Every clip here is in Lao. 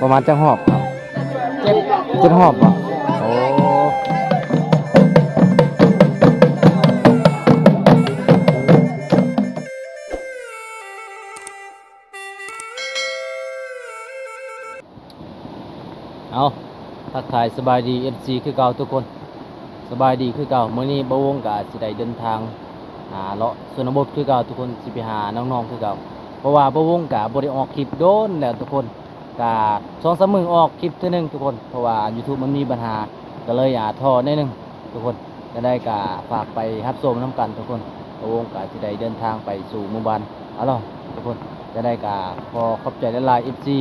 ປະມານຈັກຮອບ? ເຈັດ ເຈັດຮອບບໍ? ໂອ້ ເອົາ ທັກທາຍສະບາຍດີ ເອັຟຊີ ຄືເກົ່າທຸກຄົນ. ສະບາຍດີຄືເກົ່າ. ມື້ນີ້ບ່າວວົງກະຊິໄດ້ເດີນທາງ ຫາເລາະຊົນນະບົດຄືເກົ່າທຸກຄົນ, ຊິໄປຫານ້ອງໆຄືເກົ່າ. ເພາະວ່າບ່າວວົງກະບໍ່ໄດ້ອອກຄລິບດົນແລ້ວທຸກຄົນ, ກະສອງສາມມື້ອອກຄລິບເທື່ອໜຶ່ງທຸກຄົນ, ເພາະວ່າ YouTube ມັນມີບັນຫາ ກະເລີຍ ອາ ທໍ້ໜ້ອຍໜຶ່ງທຸກຄົນ. ຈັ່ງໃດກະຝາກໄປຮັບຊົມນຳກັນທຸກຄົນ. ບ່າວວົງກະຊິໄດ້ເດີນທາງໄປສູ່ໝູ່ບ້ານອາລອງທຸກຄົນ. ຈັ່ງໃດກະຂໍຂອບໃຈຫຼາຍໆ ເອັຟຊີ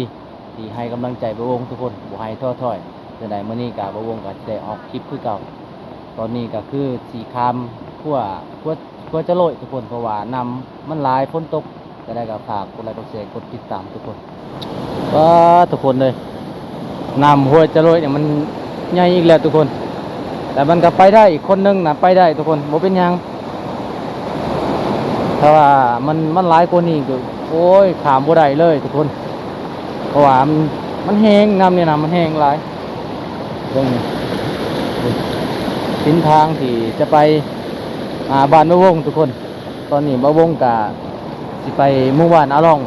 ທີ່ໃຫ້ກຳລັງໃຈບ່າວວົງທຸກຄົນ, ບໍ່ໃຫ້ທໍ້ຖອຍ. ຈັ່ງໃດມື້ນີ້ກະບ່າວວົງກະຊິໄດ້ອອກຄລິບຄືເກົ່າ. ຕອນນີ້ກະຄືຊິຂ້າມຂົວ ຂົວ ຂົວຈະໂລຍທຸກຄົນ, ເພາະວ່ານ້ຳມັນຫຼາຍ ຝົນຕົກ. ຈັ່ງໃດກະຝາກກົດໄລກ໌ ກົດແຊ ກົດຕິດຕາມທຸກຄົນ. ປາດ ທຸກຄົນເອີຍ ນ້ຳຫ້ວຍຈະໂລຍນີ້ມັນໃຫຍ່ອີກແລ້ວທຸກຄົນ, ແຕ່ມັນກະໄປໄດ້, ຄົນໜຶ່ງນະໄປໄດ້ທຸກຄົນ ບໍ່ເປັນຫຍັງ. ຖ້າວ່າມັນ ມັນຫຼາຍກວ່ານີ້ກະ ໂອ້ຍ ຂ້າມບໍ່ໄດ້ເລີຍທຸກຄົນ, ເພາະວ່າມັນ ມັນແຮງ, ນ້ຳນີ້ນະມັນແຮງຫຼາຍ. ເບິ່ງນີ້ ເສັ້ນທາງທີ່ຈະໄປ ອ່າ ບ້ານບ່າວວົງທຸກຄົນ. ຕອນນີ້ບ່າວວົງກະຊິໄປໝູ່ບ້ານອາລອງ.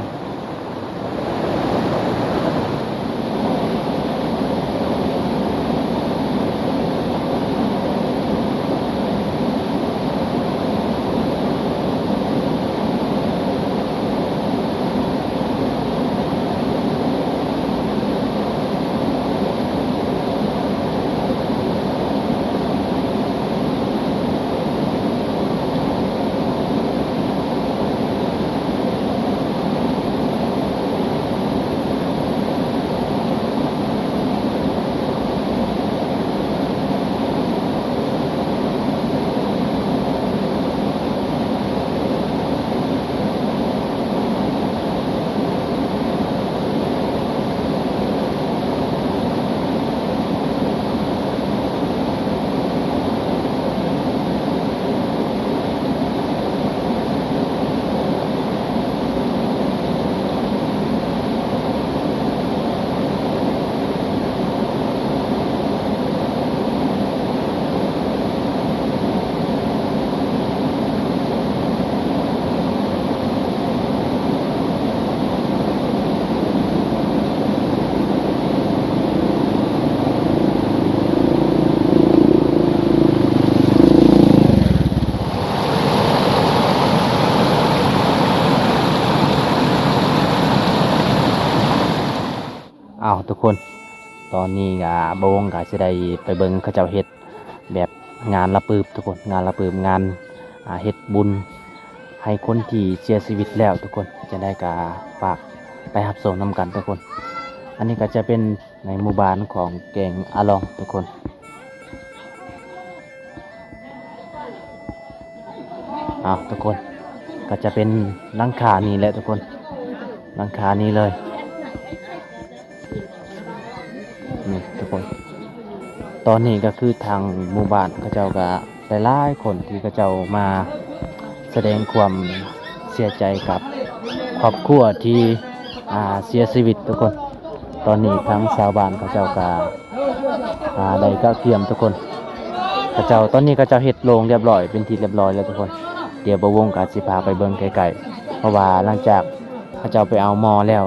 ອ້າວ ທຸກຄົນ ຕອນນີ້ກະບ່າວວົງກະຊິໄດ້ໄປເບິ່ງເຂົາເຈົ້າເຮັດ ແບບງານລະປຶບທຸກຄົນ, ງານລະປຶບ ງານ ອ່າ ເຮັດບຸນໃຫ້ຄົນທີ່ເສຍຊີວິດແລ້ວທຸກຄົນ. ຈັ່ງໃດກະຝາກໄປຮັບຊົມນຳກັນທຸກຄົນ. ອັນນີ້ກະຈະເປັນໃນໝູ່ບ້ານຂອງແກງອາລອງທຸກຄົນ. ອ້າວ ທຸກຄົນ ກະຈະເປັນຫຼັງຄານີ້ແຫຼະທຸກຄົນ, ຫຼັງຄານີ້ເລີຍ. ນີ້ທຸກຄົນ ຕອນນີ້ກະຄືທາງໝູ່ບ້ານເຂົາເຈົ້າກະຫຼາຍໆຄົນທີ່ເຂົາເຈົ້າມາສະແດງຄວາມເສຍໃຈກັບຄອບຄົວທີ່ ອ່າ ເສຍຊີວິດທຸກຄົນ. ຕອນນີ້ທາງຊາວບ້ານເຂົາເຈົ້າກະ ອ່າ ໄດ້ກະກຽມທຸກຄົນ, ເຂົາເຈົ້າ ຕອນນີ້ເຂົາເຈົ້າເຮັດໂລງລຽບຮ້ອຍ ເປັນທີ່ລຽບຮ້ອຍແລ້ວທຸກຄົນ. ດຽວບ່າວວົງກະຊິພາໄປເບິ່ງໃກ້ໆ ເພາະວ່າຫຼັງຈາກເຂົາເຈົ້າໄປເອົາໝໍ້ແລ້ວ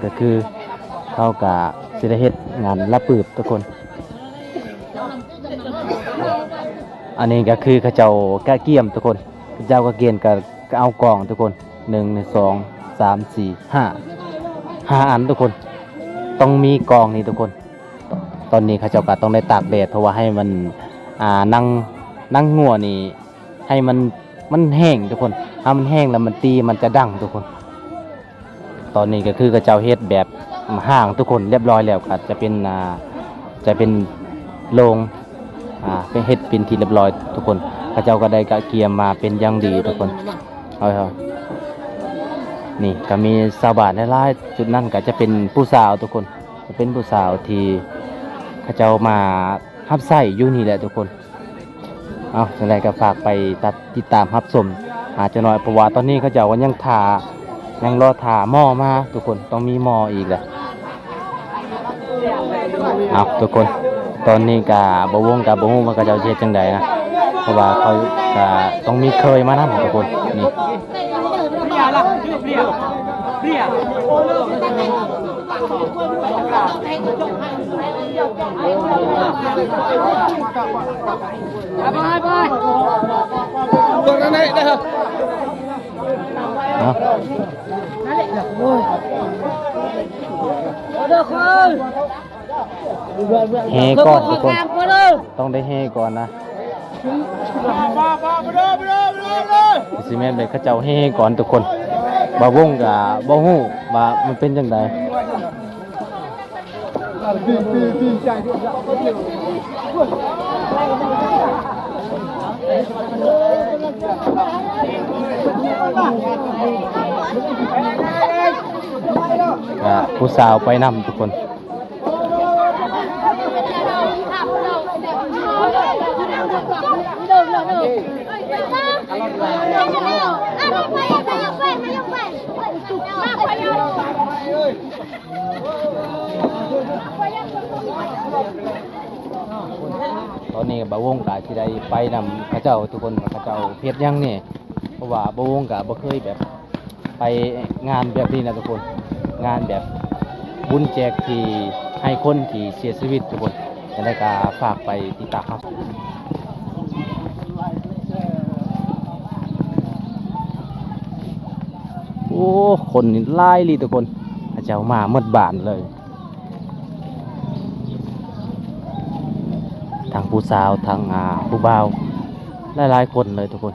ກະຄືເຂົາກະຊິໄດ້ເຮັດງານລະປຶບທຸກຄົນ. ອັນນີ້ກະຄືເຂົາເຈົ້າກະກຽມທຸກຄົນ, ເຂົາເຈົ້າກະກຽມ ກະ ກະເອົາກອງທຸກຄົນ ໜຶ່ງ ສອງ ສາມ ສີ່ ຫ້າ ຫ້າອັນທຸກຄົນ, ຕ້ອງມີກອງນີ້ທຸກຄົນ. ຕອນນີ້ເຂົາເຈົ້າກະຕ້ອງໄດ້ຕາກແດດ ເພາະວ່າໃຫ້ມັນ ອ່າ ໜັງ ໜັງງົວນີ້ ໃຫ້ມັນ ມັນແຫ້ງທຸກຄົນ, ຖ້າມັນແຫ້ງແລ້ວມັນຕີ ມັນຈະດັງທຸກຄົນ. ຕອນນີ້ກະຄືເຂົາເຈົ້າເຮັດແບບຮ່າງທຸກຄົນ ລຽບຮ້ອຍແລ້ວ ກະຈະເປັນ ອ່າ ຈະເປັນໂລງ ອ່າ ເປັນ ເຮັດເປັນທີ່ລຽບຮ້ອຍທຸກຄົນ, ເຂົາເຈົ້າກະໄດ້ກະກຽມມາເປັນຢ່າງດີທຸກຄົນ. ເອົາ ນີ້ກະມີຊາວບ້ານຫຼາຍໆ, ຈຸດນັ້ນກະຈະເປັນຜູ້ສາວທຸກຄົນ. ເປັນຜູ້ສາວທີ່ເຂົາເຈົ້າມາຮັບໃຊ້ຢູ່ນີ້ແຫຼະທຸກຄົນ. ເອົາ ຈັ່ງໃດກໍຝາກໄປຕັດ ຕິດຕາມຮັບຊົມຫາຈັກໜ້ອຍ ເພາະວ່າຕອນນີ້ເຂົາເຈົ້າກໍຍັງຖ້າ ຍັງລໍຖ້າໝໍມາທຸກຄົນ ຕ້ອງມີໝໍອີກແຫຼະ. ເອົາ ທຸກຄົນ ຕອນນີ້ກະບ່າວວົງກະບໍ່ຮູ້ວ່າເຂົາເຈົ້າຊິເຮັດຈັ່ງໃດນະ ເພາະວ່າເຂົາກະຕ້ອງມີເຄີຍມານຳທຸກຄົນ. ນີ້ ເອົາ ແຫ່ກ່ອນທຸກຄົນ ຕ້ອງໄດ້ແຫ່ກ່ອນນະ. ຊິແມ່ນເປັນເຂົາເຈົ້າແຫ່ກ່ອນທຸກຄົນ. ບ່າວວົງກະບໍ່ຮູ້ວ່າມັນເປັນຈັ່ງໃດ. ອ່າ ຜູ້ສາວໄປນຳທຸກຄົນ. ຕອນນີ້ບ່າວວົງກະຊິໄດ້ໄປນຳເຂົາເຈົ້າທຸກຄົນ ວ່າເຂົາເຈົ້າເຮັດຫຍັງແດ່ ເພາະວ່າບ່າວວົງກະບໍ່ເຄີຍແບບ ໄປງານແບບນີ້ນະທຸກຄົນ ງານແບບບຸນແຈກທີ່ໃຫ້ຄົນທີ່ເສຍຊີວິດທຸກຄົນ. ຈັ່ງໃດກໍຝາກໄປຕິດຕາມຮັບ ໂອ້ ຄົນນີ້ຫຼາຍອີ່ຫຼີທຸກຄົນ ເຂົາເຈົ້າມາໝົດບ້ານເລີຍ ທັງຜູ້ສາວ ທັງ ອ່າ ຜູ້ບ່າວ ຫຼາຍໆຄົນເລີຍທຸກຄົນ.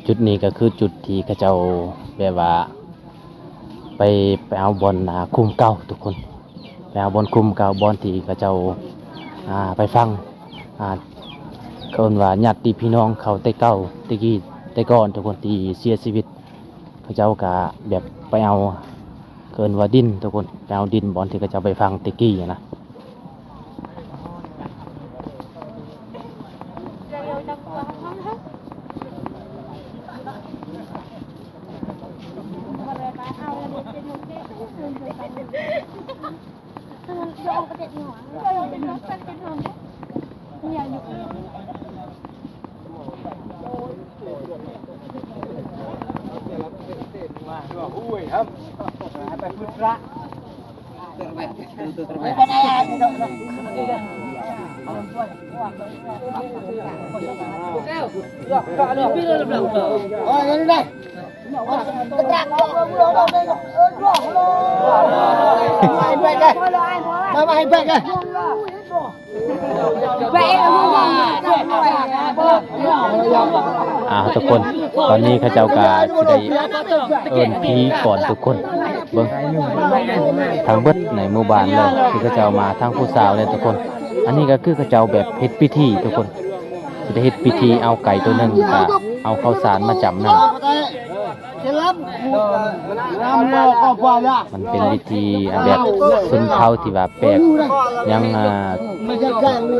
ຈຸດນີ້ກໍຄືຈຸດທີ່ເຂົາເຈົ້າແບບວ່າໄປ ໄປເອົາບ່ອນ ອ່າ ຄຸ້ມເກົ່າທຸກຄົນ ໄປເອົາບ່ອນຄຸ້ມເກົ່າ ບ່ອນທີ່ເຂົາເຈົ້າ ອ່າ ໄປຝັງ ອ່າ ເອີ້ນວ່າຍາດຕິພີ່ນ້ອງເຂົາແຕ່ເກົ່າ ແຕ່ກີ້ ແຕ່ກ່ອນທຸກຄົນ ທີ່ເສຍຊີວິດ ເຂົາເຈົ້າກະແບບໄປເອົາ ເອີ້ນວ່າດິນທຸກຄົນ ໄປເອົາດິນບ່ອນທີ່ເຂົາເຈົ້າໄປຝັງແຕ່ກີ້ນະ. ອ່າ ທຸກຄົນ ຕອນນີ້ເຂົາເຈົ້າກະຊິໄດ້ເອີ້ນຜີກ່ອນທຸກຄົນ ເບິ່ງ ທັງເບິດໃນໝູ່ບ້ານເລີຍ ທີ່ເຂົາເຈົ້າມາ ທັງຜູ້ສາວເລີຍທຸກຄົນ. ອັນນີ້ກໍຄືເຂົາເຈົ້າແບບເຮັດພິທີທຸກຄົນ ຊິໄດ້ເຮັດພິທີເອົາໄກ່ໂຕໜຶ່ງ ກະເອົາເຂົ້າສານມາຈຳນຳ. ມັນເປັນພິທີແບບຊົນເຜົ່າທີ່ວ່າແປກ ຍັງ ອ່າ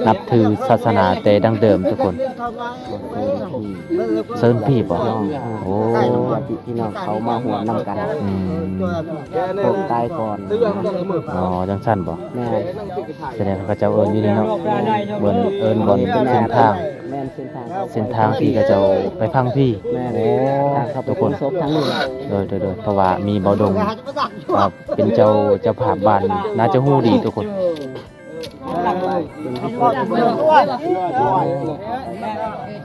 ນັບຖືສາສະໜາແຕ່ດັ້ງເດີມທຸກຄົນ. ເຊີນຜີບໍ? ໂອ້ ຍາດຕິພີ່ນ້ອງເຂົາມາຮ່ວມນຳກັນ ອືມ ພວກຕາຍກ່ອນ. ອໍ ຈັ່ງຊັ້ນບໍ? ແມ່ນ. ສະແດງວ່າເຂົາເຈົ້າເອີ້ນຢູ່ນີ້ເນາະ ເອີ້ນ ເອີ້ນບ່ອນເສັ້ນທາງ ແມ່ນ ເສັ້ນທາງ ເສັ້ນທາງທີ່ເຂົາເຈົ້າໄປຝັງຜີ. ແມ່ນ. ໂອ້ ທຸກຄົນ ໂດຍ ໂດຍ ໂດຍ ເພາະວ່າມີບ່າວດົງ ອ່າ ເປັນເຈົ້າ ເຈົ້າພາບບ້ານ ໜ້າຈະຮູ້ດີທຸກຄົນ.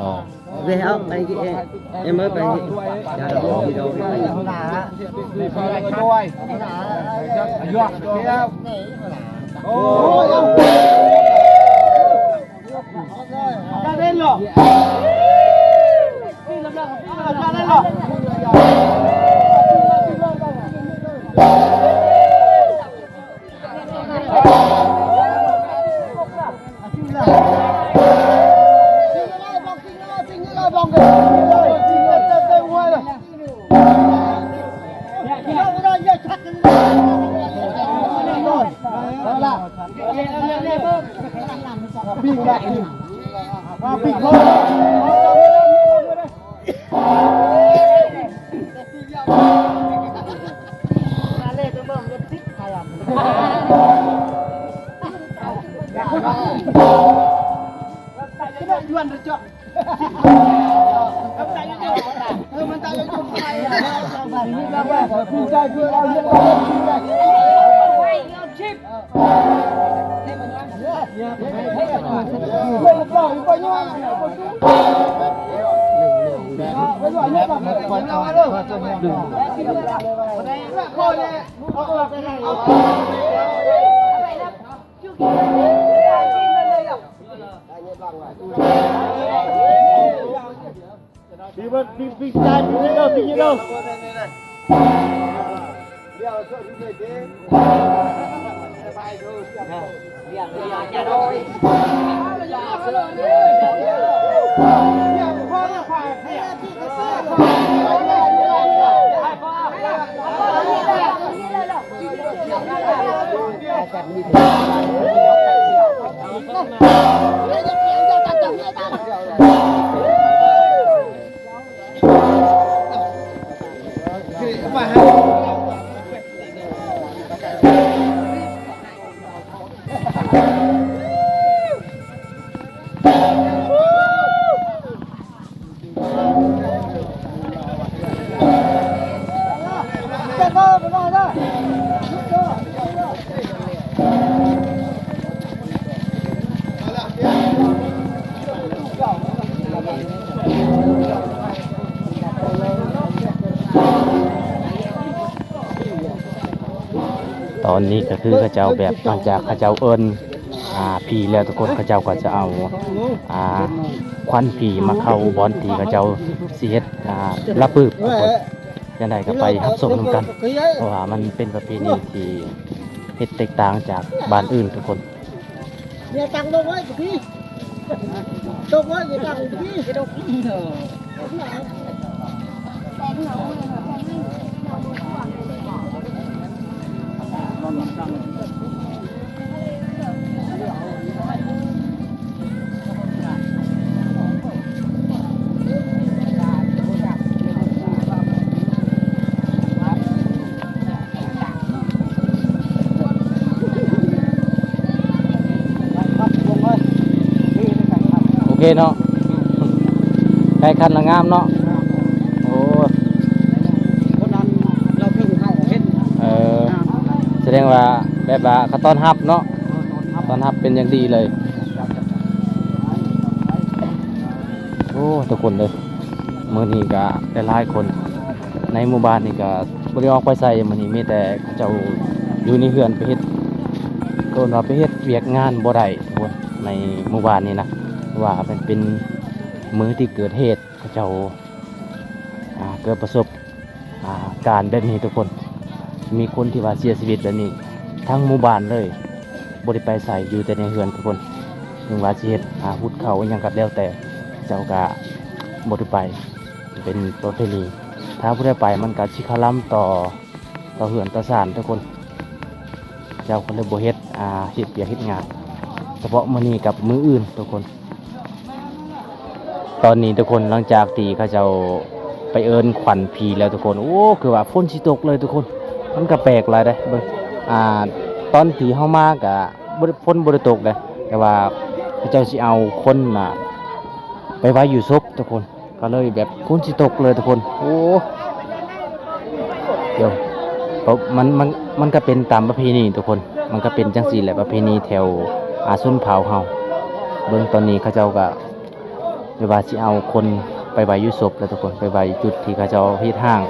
ອໍ ເວເອົາໄປກິນເອງ ເອເມີໄປກິນ ຕອນນີ້ກໍຄືເຂົາເຈົ້າແບບ ຫຼັງຈາກເຂົາເຈົ້າເອີ້ນ ອ່າ ຜີແລ້ວທຸກຄົນ ເຂົາເຈົ້າກໍຈະເອົາ ອ່າ ຄວັນຜີມາເຂົ້າບ່ອນທີ່ເຂົາເຈົ້າຊິເຮັດ ອ່າ ລະປຶບທຸກຄົນ. ຈັ່ງໃດກໍໄປຮັບຊົມນຳກັນ ເພາະວ່າມັນເປັນປະເພນີທີ່ເຮັດແຕກຕ່າງຈາກບ້ານອື່ນທຸກຄົນ. ເມຍຕັ້ງລົງໄວ້ຢູ່ພີ້ ຕົກໄວ້ ເມຍຕັ້ງຢູ່ພີ້. ໂອເຄເນາະ ໄກ່ຂັນລະງາມເນາະ. ໂອ້ ຄົນນັ້ນລາວເພິ່ງເຮົາເຫັນ ເອີ ສະແດງວ່າແບບວ່າເຂົາຕ້ອນຮັບເນາະ ເອີ ຕ້ອນຮັບເປັນຢ່າງດີເລີຍ. ໂອ້ ທຸກຄົນເອີຍ ມື້ນີ້ກະຫຼາຍໆຄົນ ໃນໝູ່ບ້ານນີ້ກະບໍ່ໄດ້ອອກໄປໃສ ມື້ນີ້ມີແຕ່ເຂົາເຈົ້າຢູ່ໃນເຮືອນໄປເຮັດ ໂດນວ່າໄປເຮັດວຽກງານບໍ່ໄດ້ ໃນໝູ່ບ້ານນີ້ນະ ເພາະວ່າມັນເປັນມື້ທີ່ເກີດເຫດ ເຂົາເຈົ້າ ອ່າ ເກີດປະສົບ ອ່າ ການແບບນີ້ທຸກຄົນ ມີຄົນທີ່ວ່າເສຍຊີວິດແບບນີ້ທັງໝູ່ບ້ານເລີຍ ບໍ່ໄດ້ໄປໃສ ຢູ່ແຕ່ໃນເຮືອນທຸກຄົນ. ເຖິງວ່າຊິເຮັດ ອ່າ ຫຸດເຂົ້າອີ່ຫຍັງກໍແລ້ວແຕ່ ເຂົາເຈົ້າກໍບໍ່ໄດ້ໄປ ເປັນປະເພນີ ຖ້າຜູ້ໃດໄປມັນກໍຊິຄະລຳຕໍ່ ຕໍ່ເຮືອນຕໍ່ຊານທຸກຄົນ. ເຈົ້າກໍເລີຍບໍ່ເຮັດ ອ່າ ເຮັດວຽກເຮັດງານ ສະເພາະມື້ນີ້ກັບມື້ອື່ນທຸກຄົນ. ຕອນນີ້ທຸກຄົນ ຫຼັງຈາກທີ່ເຂົາເຈົ້າໄປເອີ້ນຂວັນຜີແລ້ວທຸກຄົນ ໂອ້ ຄືວ່າຝົນຊິຕົກເລີຍທຸກຄົນ. ມັນກໍແປກຫຼາຍເດ້ ເບິ່ງ ອ່າ ຕອນທີ່ເຮົາມາກໍບໍ່ໄດ້ ຝົນບໍ່ໄດ້ຕົກເດ້ ແຕ່ວ່າເຂົາເຈົ້າຊິເອົາຄົນນະໄປໄວ້ຢູ່ສົບທຸກຄົນ ກໍເລີຍແບບຝົນຊິຕົກເລີຍທຸກຄົນ. ໂອ້ ດຽວ ເພາະມັນ ມັນ ມັນກໍເປັນຕາມປະເພນີທຸກຄົນ ມັນກໍເປັນຈັ່ງຊີ້ແຫຼະ ປະເພນີແຖວ ອາ ຊົນເຜົ່າເຮົາ. ເບິ່ງຕອນນີ້ເຂົາເຈົ້າກໍ ແບບວ່າຊິເອົາຄົນໄປໄວ້ຢູ່ສົບແລ້ວທຸກຄົນ ໄປໄວ້ຢູ່ຈຸດທີ່ເຂົາເຈົ້າເຮັດຮ້າງ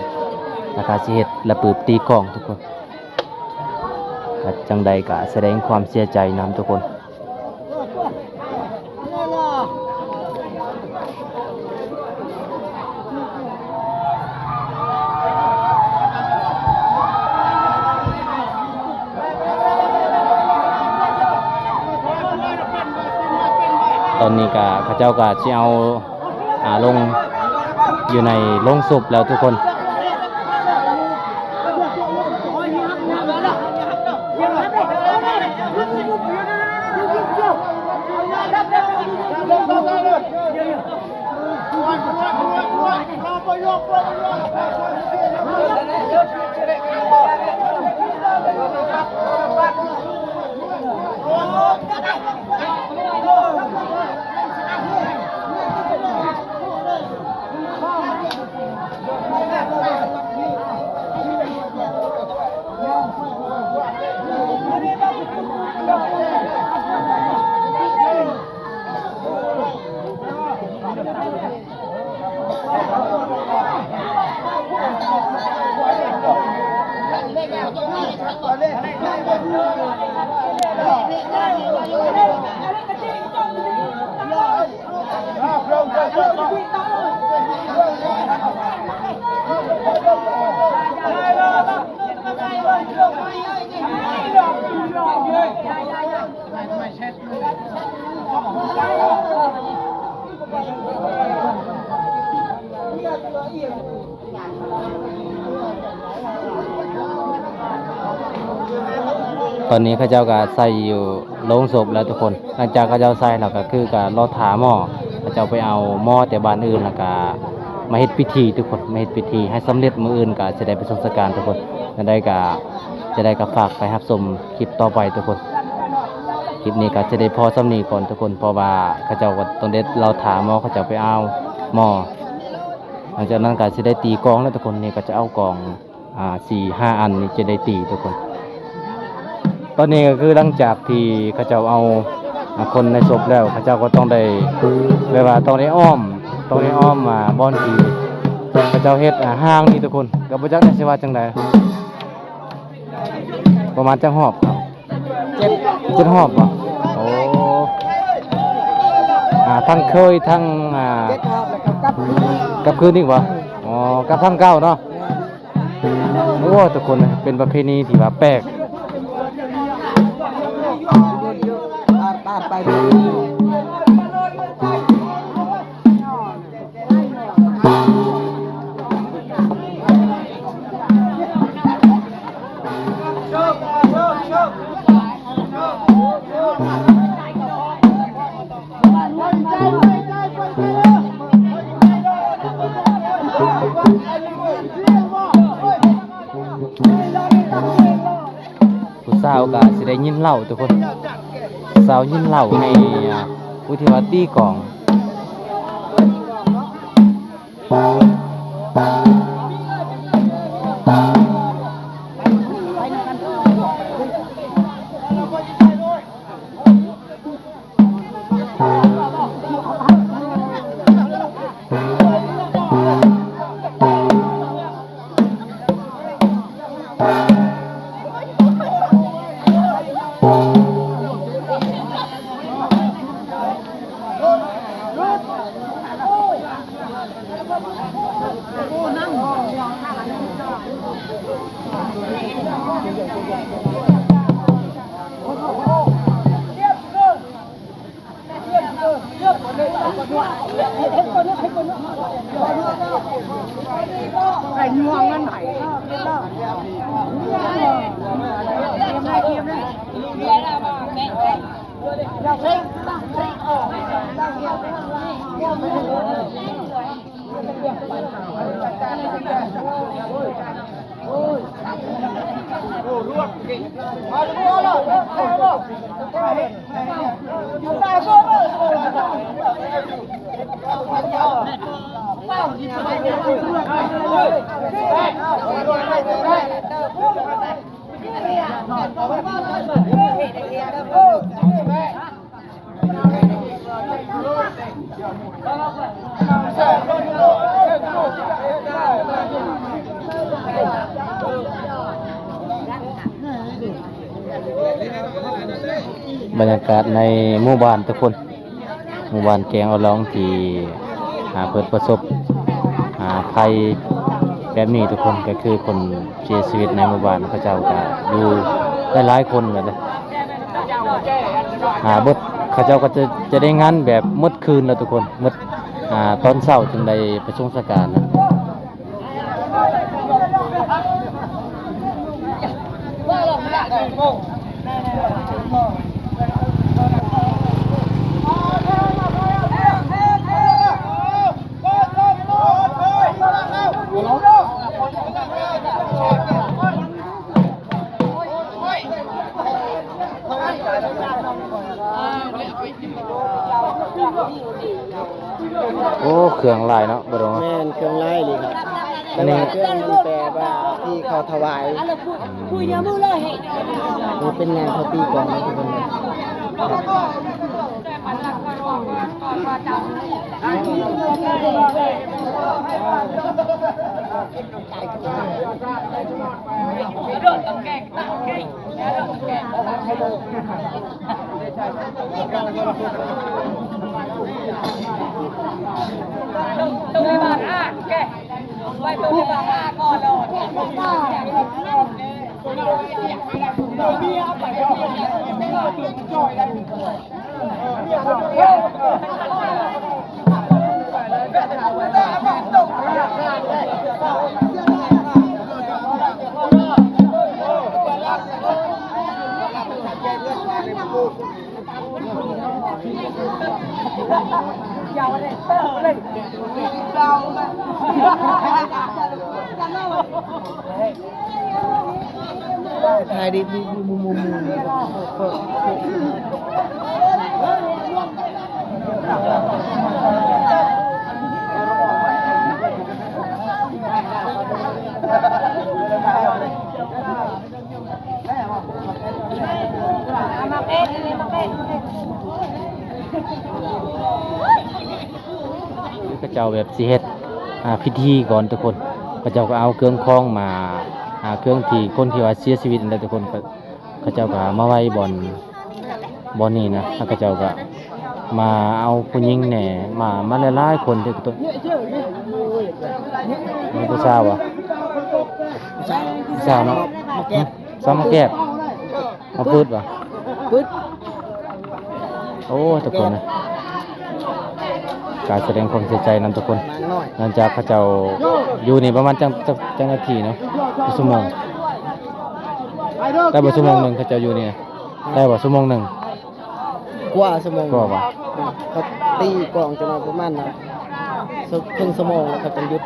ແລ້ວກໍຊິເຮັດລະປຶບຕີກອງທຸກຄົນ. ຈັ່ງໃດກໍສະແດງຄວາມເສຍໃຈນຳທຸກຄົນ. ຕອນນີ້ກະເຂົາເຈົ້າກະຊິເອົາ ອາ ລົງຢູ່ໃນໂລງສົບແລ້ວທຸກຄົນ. ຕອນນີ້ເຂົາເຈົ້າກໍໃສ່ຢູ່ໂລງສົບແລ້ວທຸກຄົນ. ຫຼັງຈາກເຂົາເຈົ້າໃສ່ແລ້ວກໍຄືກໍລໍຖ້າໝໍ ເຂົາເຈົ້າໄປເອົາໝໍແຕ່ບ້ານອື່ນ ແລ້ວກໍມາເຮັດພິທີທຸກຄົນ ມາເຮັດພິທີໃຫ້ສຳເລັດ. ມື້ອື່ນກໍຈະໄດ້ໄປສົ່ງສະການທຸກຄົນ. ຈັ່ງໃດກໍ ຈະໄດ້ກໍຝາກໄປຮັບຊົມຄລິບຕໍ່ໄປທຸກຄົນ. ຄລິບນີ້ກໍຈະໄດ້ພໍສ່ຳນີ້ກ່ອນທຸກຄົນ ເພາະວ່າເຂົາເຈົ້າກໍຕ້ອງໄດ້ລໍຖ້າໝໍ ເຂົາເຈົ້າໄປເອົາໝໍ. ຫຼັງຈາກນັ້ນກໍຊິໄດ້ຕີກອງແລ້ວທຸກຄົນ. ນີ້ກໍຈະເອົາກອງ ອ່າ ສີ່ຫ້າອັນນີ້ຈະໄດ້ຕີທຸກຄົນ. ຕອນນີ້ກໍຄືຫຼັງຈາກທີ່ເຂົາເຈົ້າເອົາ ອ່າ ຄົນໃນສົບແລ້ວ ເຂົາເຈົ້າກໍຕ້ອງໄດ້ ແບບວ່າຕ້ອງໄດ້ອ້ອມ ຕ້ອງໄດ້ອ້ອມ ອ່າ ບ່ອນທີ່ເຂົາເຈົ້າເຮັດ ອ່າ ຮ້າງນີ້ທຸກຄົນ. ກໍບໍ່ຈັກແມ່ນຊິວ່າຈັ່ງໃດ ປະມານຈັກຮອບ? ເຈັດ ເຈັດຮອບບໍ? ໂອ້ ອ່າ ທັງເຄີຍ ທັງ ອ່າ ເຈັດຮອບ ແລ້ວກໍກັບຄືນ ກັບຄືນອີກບໍ? ອໍ ກັບທາງເກົ່າເນາະ. ໂອ້ ທຸກຄົນ ເປັນປະເພນີທີ່ວ່າແປກ. ຜູ້ສາວກໍຊິໄດ້ຍິນເລົ່າທຸກຄົນ ສາວຍິນເລົ່າໃຫ້ ອ່າ ຜູ້ທີ່ວ່າຕີກອງ. ບັນຍາກາດໃນໝູ່ບ້ານທຸກຄົນ ໝູ່ບ້ານແກງເອົາລອງທີ່ ອ່າ ເພິ່ນປະສົບ ອ່າ ໄພແບບນີ້ທຸກຄົນ ກໍຄືຄົນເສຍຊີວິດໃນໝູ່ບ້ານ ເຂົາເຈົ້າກໍຢູ່ຫຼາຍໆຄົນແລ້ວເດ້ ອ່າ ເບິດ ເຂົາເຈົ້າກໍຈະ ຈະໄດ້ງານແບບໝົດຄືນແລ້ວທຸກຄົນ ໝົດ ອ່າ ຕອນເຊົ້າຈຶ່ງໄດ້ປະສົງສະການນະ. ໂອ້ ເຄື່ອງຫຼາຍເນາະ ບໍ່ດອງເນາະ. ແມ່ນ ເຄື່ອງຫຼາຍອີ່ຫຼີຄັບ. ອັນນີ້ ແຕ່ວ່າເຄື່ອງມັນແປວ່າທີ່ເຂົາຖວາຍ ອືມ ນີ້ເປັນງານເຂົາຕີກອງເນາະທຸກຄົນເນາະ. ເຂົາເຈົ້າແບບຊິເຮັດ ອ່າ ພິທີກ່ອນທຸກຄົນ. ເຂົາເຈົ້າກໍເອົາເຄື່ອງຂອງມາ ອ່າ ເຄື່ອງທີ່ຄົນທີ່ວ່າເສຍຊີວິດນັ້ນແຫຼະທຸກຄົນ ເຂົາເຈົ້າກໍມາໄວ້ບ່ອນ ບ່ອນນີ້ນະ. ແລ້ວເຂົາເຈົ້າກໍມາເອົາຜູ້ຍິງແດ່ ມາ ມາຫຼາຍໆຄົນເດ້. ມີຜູ້ສາວບໍ່? ຜູ້ສາວເນາະ ສາວມາແກບ ມາປືດບໍ່? ປືດ. ໂອ້ ທຸກຄົນນະ ການສະແດງຄວາມເສຍໃຈນຳທຸກຄົນ. ຫຼັງຈາກເຂົາເຈົ້າຢູ່ນີ້ປະມານຈັກ ຈັກ ຈັກນາທີເນາະ? ຈັກຊົ່ວໂມງ? ໄດ້ບໍ່ຊົ່ວໂມງໜຶ່ງ ເຂົາເຈົ້າຢູ່ນີ້ນະ? ໄດ້ບໍ່ຊົ່ວໂມງໜຶ່ງ? ກວ່າຊົ່ວໂມງ ກວ່າບໍ່? ເຂົາຕີກອງຈັກໜ່ອຍປະມານນະ ເຄິ່ງຊົ່ວໂມງ ແລ້ວເຂົາຈັ່ງຢຸດ.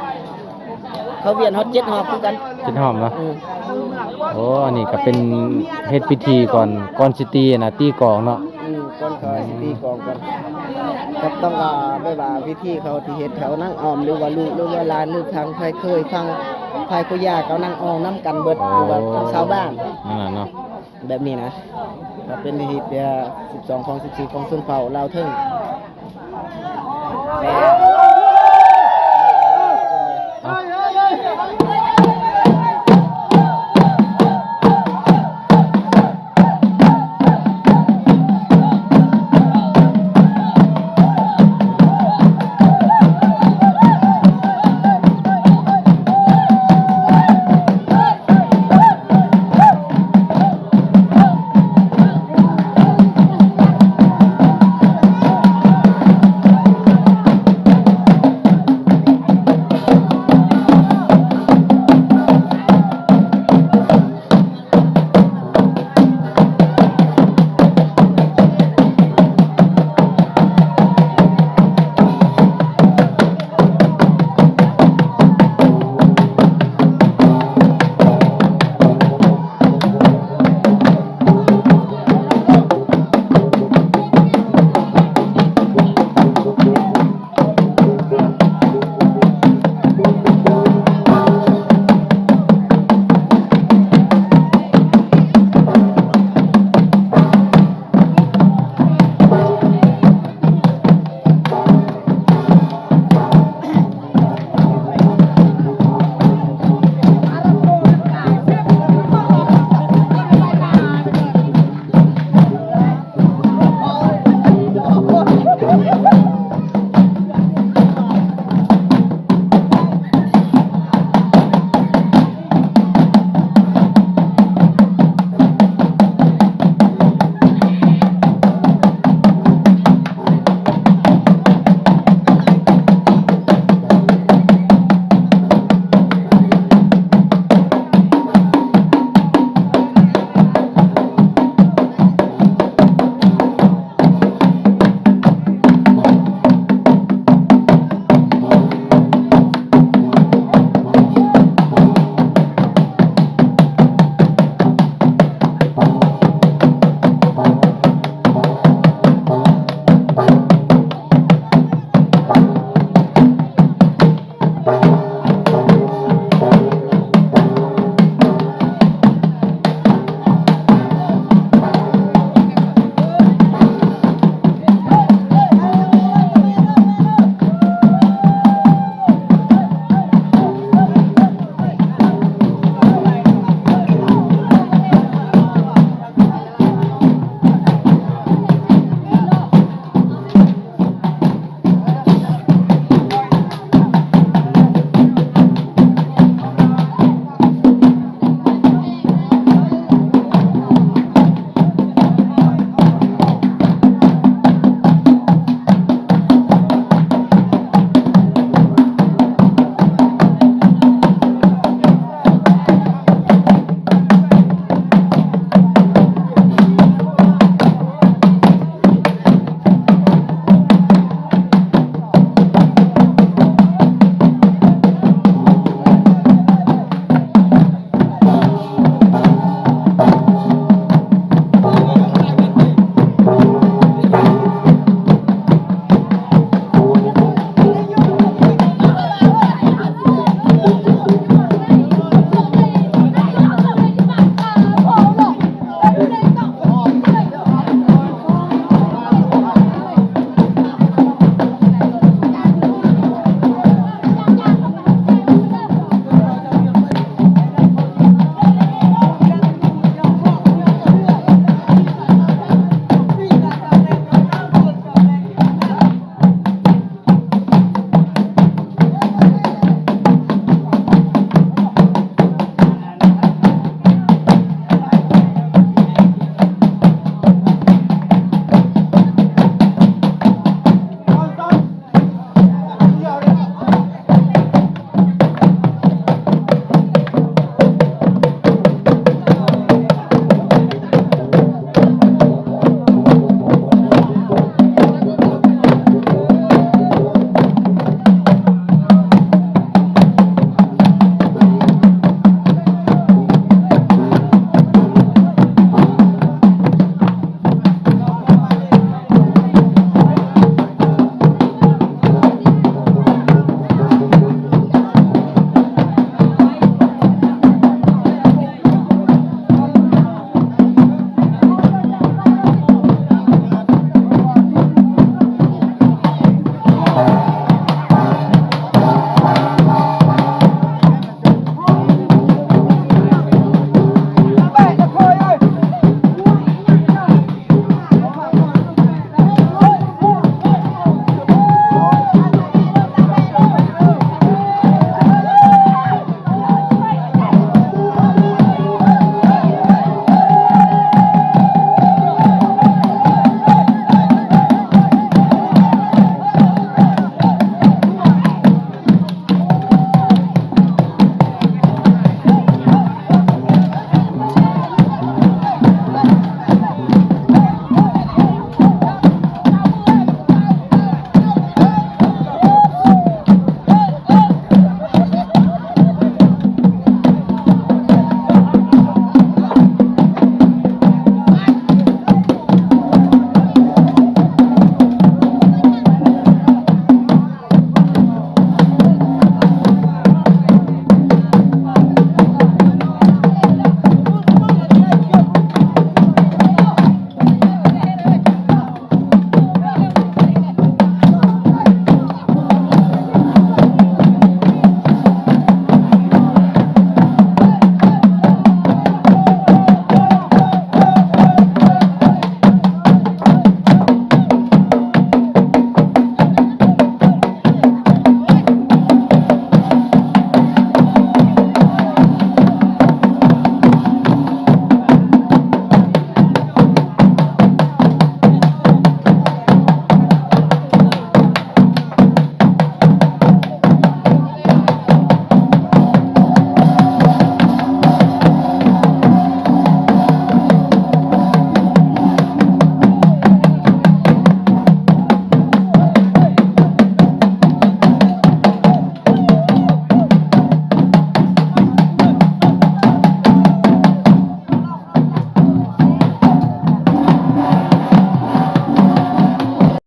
ເຂົາວຽນຮອດເຈັດຮອບຄືກັນ ເຈັດຮອບເນາະ. ອືມ ໂອ້ ອັນນີ້ກໍເປັນເຮັດພິທີກ່ອນ ກ່ອນຊິຕີນະ ຕີກອງເນາະ. ອືມ ກ່ອນເຂົາຊິຕີກອງກ່ອນ ກໍຕ້ອງ ອ່າ ແບບວ່າວິທີເຂົາທີ່ເຮັດ ເຂົານັ່ງອ້ອມ ຫຼືວ່າລູກ ຫຼືວ່າຫຼານ ຫຼືທາງໃຜເຄີຍ ທາງຝ່າຍຜູ້ຍ່າເຂົານັ່ງອ້ອມນຳກັນເບິດ ໂອ້ ຫຼືວ່າທາງຊາວບ້ານ ນັ້ນນະເນາະ. ແບບນີ້ນະ ກໍເປັນຮີດເດຍສິບສອງຂອງສິບສີ່ຂອງຊົນເຜົ່າລາວເທິງ.